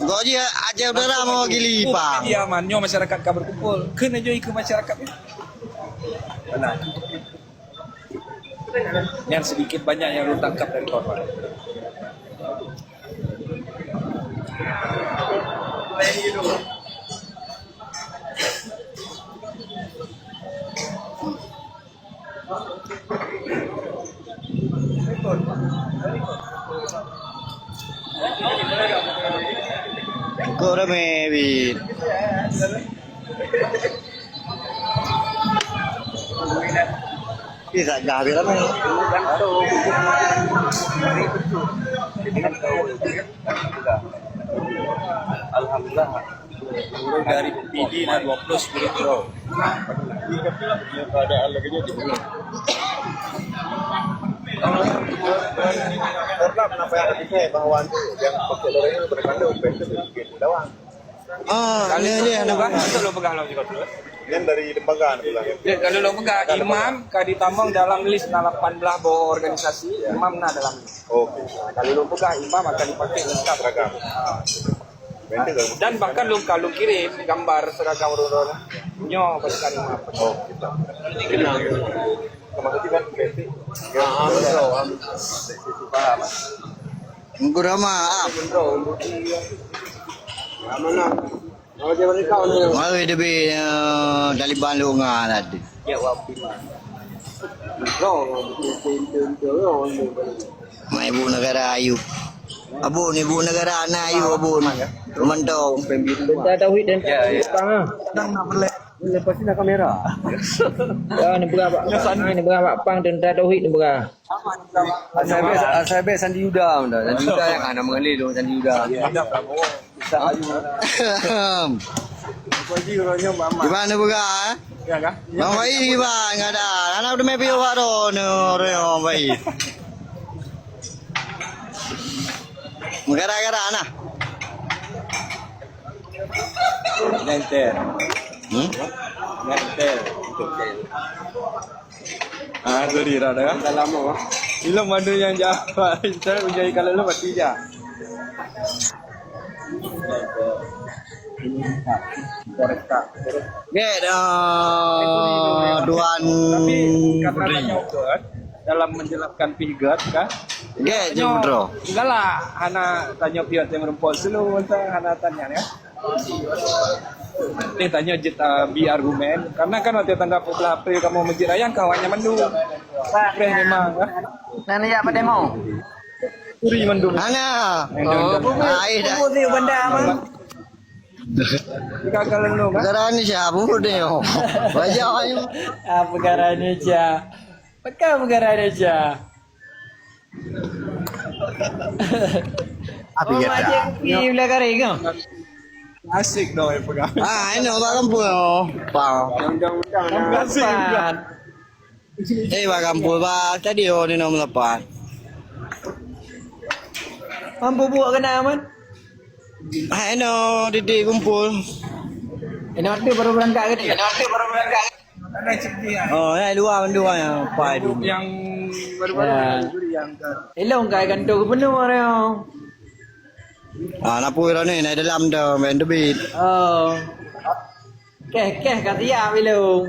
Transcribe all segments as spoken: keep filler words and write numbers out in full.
Kok jih Aceh Utara mewakili Pang. Dia aman, nyoe masyarakat ka berkumpul. Kena joi ke masyarakat ni. Benar. Yang sedikit banyak yang lu tangkap dari korban. Kok ramé, Win? Ih, sagah pih ramé. Alhamdulillah. Dari P D na dua puluh sepuluh kilo. Karena kenapa yang ada di sini, bahwa yang pakai loreng itu berkandung, bentuk sedikit lawan. Ah, kalau ni, ni, dia ni, ada bah. Betul lo pegang lawan juga tu. Yang dari lembaga ni pulang. Dia kalau lo pegang, imam ka ditamong dalam list na lapan belas boh organisasi, imam na dalam list. Oke. Kalau lo pegang, imam akan dipakai lengkap. Seragam. Ah. Dan bahkan lôn ka lôn kirim gambar seragam ureueng-ureueng nyoe bak kami. Oh, kita. Kenal. Sama tu kan, basic. Ah, betul. Basic paham. Gurama, ah. Mana? Mau dia balik kau ni. Mari dia bi, eh, Taliban lu ngah tadi. Ya, wah, prima. Kau, betul, betul, betul, betul. Mai ibu negara ayu. Abon, ibu negara na ayu, Abon. Memantau. Tentara Tauhid dan Pang, ah. Kadang nak berlek. Lepas ni nak kamera. Ya, ni berah bak, ah, ni berah bak Pang, Tentara Tauhid ni berah. Saya bek, saya bek Sandi Yuda benda. Sandi Yuda yang ada mengalir tu, Sandi Yuda. Ada Prabowo. Bisa ayu. Bagi orangnya Mamat. Di mana berah, eh? Ya kah? Bang Faiz, Bang, enggak ada. Anak udah main pion baru ni, orang Bang Faiz. Gara-gara nah. Nenter. Hmm? Nenter. Ah, sorry, dah, dah. Dah lama, ah. Ilong mana yang jahat? Saya menjadi kalau lo mati je. Gek, eh, Tuan Putri. Tapi karena banyak orang dalam menjelaskan figure kan. Gek, Cik Putra. Enggak lah, hana tanya pihak yang merumpok selu, hana tanya ya. Ni tanya je, uh, bi argumen. Karena kan waktu tanggal empat belas April kamu masjid raya kan awaknya mandu. Preh memang kan. Nani ya pada mau? Kuri mandum. Hana. Oh, bubu. Ah, eh, dah. Bubu ni benda apa? Gagal lu, kan? Negara ni siapa bubu ni? Oh. Wajah ayu. Ah, negara Indonesia. Pekan negara Indonesia. Apa oh, dia macam tak? Kopi belah kari ke? Asik dong yang pegang. Ah, ini orang kampung. Oh. Pau. Undang-undang. Terima kasih. Eh, bak gampông, bak stadion ni nombor lapan. Mampu buat kena, Man? Hai, no, didik kumpul. Inoe tu baru berangkat ke dia? Inoe tu baru berangkat. Oh, ya, luar mandum ya, pai tu. Yang baru-baru ya. Elong kai kantor gubernur dia. Ah, nak pui ni, naik dalam dah, main debit. Oh. Keh, keh, ka siap ilong.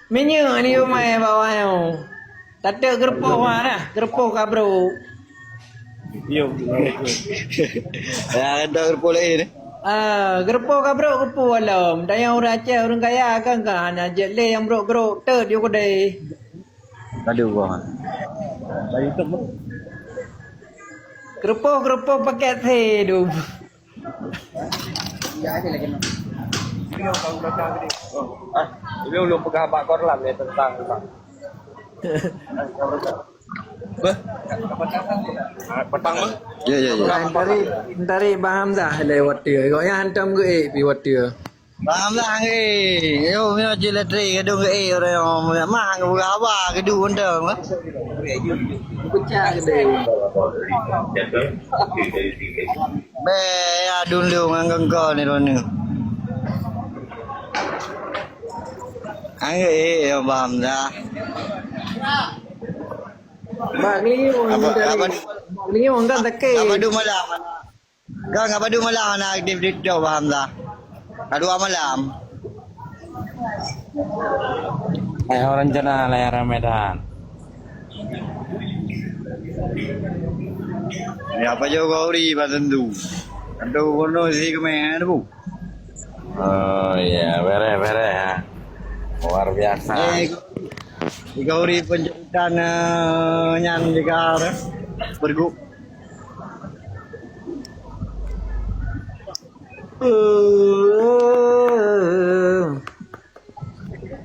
Minyeuk ni umai bawah nyoe. Tateuk geurupoh wah dah, geurupoh ka brok. Yo. Ya, ada geurupoh lain ni. Ah, geurupoh ka brok geupeue lom. Dan nyang ureueng Aceh, ureueng kaya kan ka hana jeuet lé nyang brok-brok teuk di keudè. Aduh, wah. Dari tu. Geurupoh, geurupoh paket he dum. Ah, ini ulun peugah bak Korlam ya tentang, Bang. Beh? Ah, petang, Bang. Ya, ya, ya. Entari, entari Bang Hamzah lewat dia. Kok yang hantam ke eh, lewat dia. Bang Hamzah, eh. Yo, mio je letri, kadung ke eh, orang yang mah, bukan apa, kadung undang, lah. Pecah ke dia. Be, ya dulu ngan gengkol ni dulu. Angge, eh, ya, paham dah. Bak Kliung. Apa, dari apa, Bak Kliung kan sakit. Apa dua malam? Kan apa dua malam na aktif TikTok, Bang Hamzah? Ka dua malam. Hai, orang rencana lah yang ramai dah. Ya, apa jauh kau ri, Bang Tentu? Aduh, kono si kemeh, aduh. Oh, iya, beres, beres, ha. Luar biasa. Eh, Gauri penjemputan, eh, nyan juga, eh, bergu-,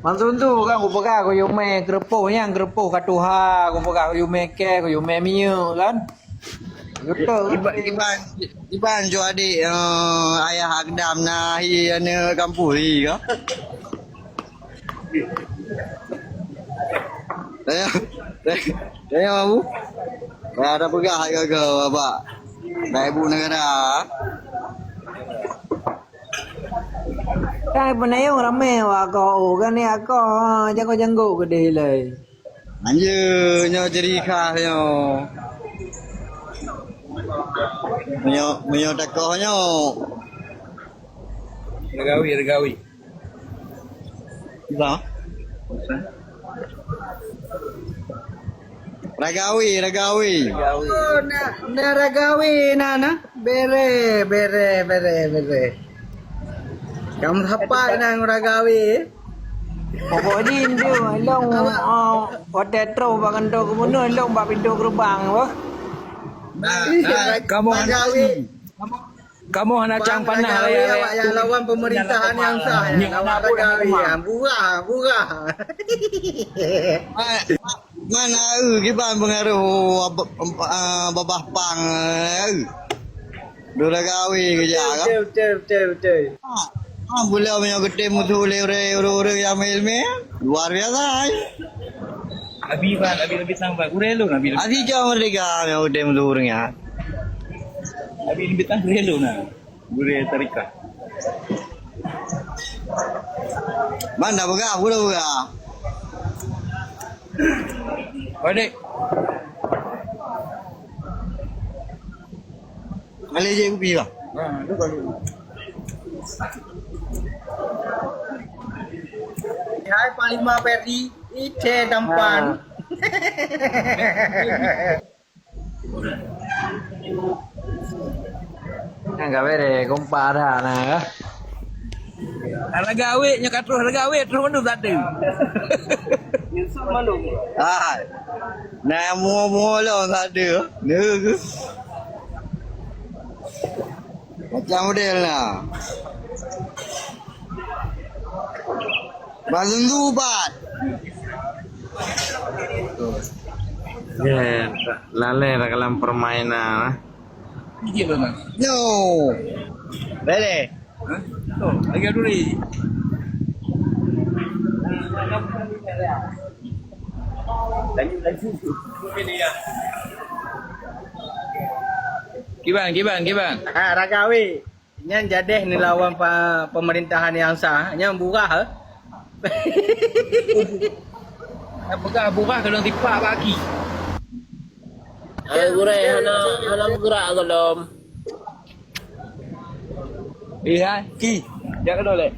Maksud tu kan, kupeugah kuyumé keureupoh nyan, keureupoh ka tuha, kupeugah kuyumé kèe, kuyumé minyeuk kan. Betul. Iban, Iban, Iban, cok adik, eh, ayah Akdam na hi aneuk kampus hi ka. Tanya, tanya Abu. Ka ada peugah ke, ke Bapak? Dah ibu negara. Kan peunayong ramé wak akoe, kan ni akoe, ha, janggo-janggo keudeh ilai. Anjeu, nyoe ciri khas nyoe. Meunyoe, meunyoe takoh nyoe. Regawi, regawi. Apa? Ragawi, ragawi. Oh, na, na ragawi na, na. Bere, bere, bere, bere. Kamu sapa na ragawi? Pokok jih nyoe, long, oh, hotel terus bak kantor gubernur, long bak pintu gerbang apa? Nah, nah, kamu ragawi. Kamoe hana cang panah raya-raya. Awak nyang lawan pemerintahan nyang sah, nyang lawan ragawi, ha, burah, burah. Man, man, eu, kiban pengaruh, ah, babah pang, eu. Dua ragawi keujak, kan? Betul, betul, betul, betul. Ha, ha, bula meunyoe geutem musuh lé ureueng-ureueng nyang meuilmu, luar biasa, ai. Abi ban, abi lebih sang ban. Ureueng lôn, abi lebih. Abi jauh merdeka, meunyoe geutem musuh ureueng nyan. Abi lebih tang real tu nah. Gurée tarikat. Man dah peugah, udah peugah. Balik. Kali je kupi lah. Ha, tu baru. Hai Panglima Ferry, ite tampan. Ha. Nyang ka bereh, kompak dah na, eh. Raga awet, nyoe ka troh raga awet, troh mandum tak ada. Ah, na mua-mua lom tak ada. Neu. Macam model na. Bazungu bat. Ya, lalai dah dalam permainan, ah. No. Boleh. Hah? Oh, lagi duri. Laju, laju. Kiban, kiban, kiban. Ah, raga awet. Nyan jadeh neulawan pa-, pemerintahan nyang sah, nyan burah, eh. Nyang peugah burah keuneuk tipak bak aki. Hai, gurée, hana, hana meugerak gohlom. Eh, hai, ki, jak keunoe lé.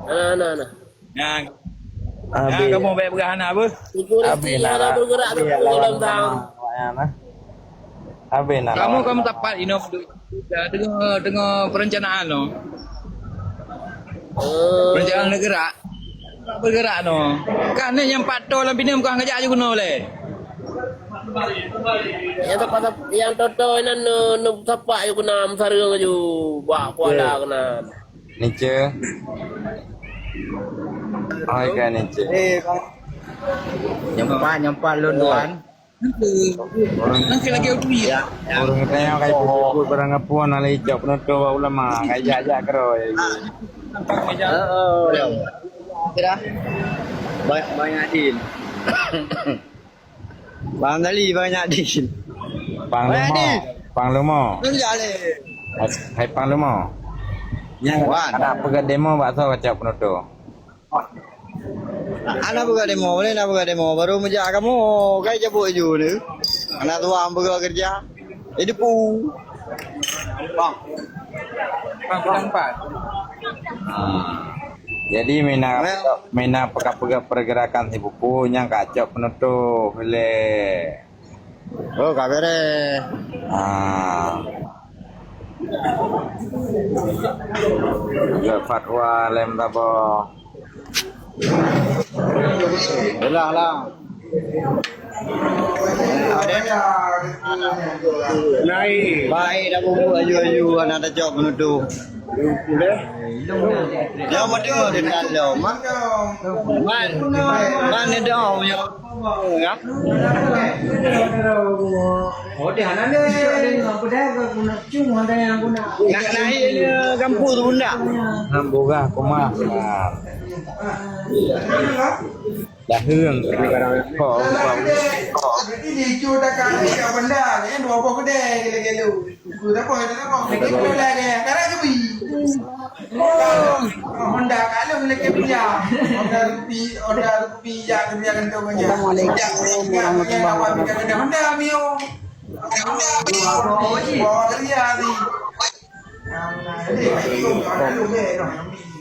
Hana, hana, hana. Nyang. Nyang kamoe bèk peugah hana beuh. Security hana bergerak teupeu dalam tang. Habis nak kamoe, kamoe tapat inoe, teungoh, teungoh perencanaan noh. Oh. Perencanaan neugerak. Bergerak noh. Kan ni nyang pat to lam Pinem ka ngajak je keunoe lé. Nyang tepat, nyang toto inan ne, ne sapak je keunoe meusareung ju bak kuala keunoe. Nice. Hai ka nice. Eh, Bang. Nyempat, nyempat lôn tuan. Ureueng, ureueng geutanyoe ka jipeubuet barang gapuon, hana icok peunutôp bak ulama, ka jak-jak keurôi. Heeh. Kira banyak, banyak din. Bang Dali banyak din. Panglima, panglima. Hai, hai panglima. Nyang wan. Ada peugah demo bak soe kacok peunutôp? Hana peugah demo, boleh na peugah demo. Baru meujak kamoe, kai cabut aju ni. Aneuk tuha peugah keureuja. Jadi pu. Bang. Bang, bang, bang. Ah. Jadi mina, mina peugah-peugah pergerakan si Pupu nyang ka cok penutup lé. Oh, ka bereh. Ah. Juga fatwa lem tabo. Belah lah. Ada. Baik, dah bubu aju-aju aneuk tacok penutup. Dia mati di dalam, ah. Man, man dia dah punya. Ya. Nak naik dia gampang tu bunda. Hamburger kumah. Dah heueng. Kok, kok. Jadi dia cuba takkan dia kat bandar, kan dua buah kedai gila-gila. Buku tak apa, tak apa. Kita pun lah dia. Karena cubi. Oh, Honda kalau lagi punya. Honda rupi, Honda rupi ya, rupi yang tu punya. Assalamualaikum warahmatullahi wabarakatuh. Honda Mio. Honda Mio. Bawa dia ni. Nah, ini, ini, ini, ini, ini.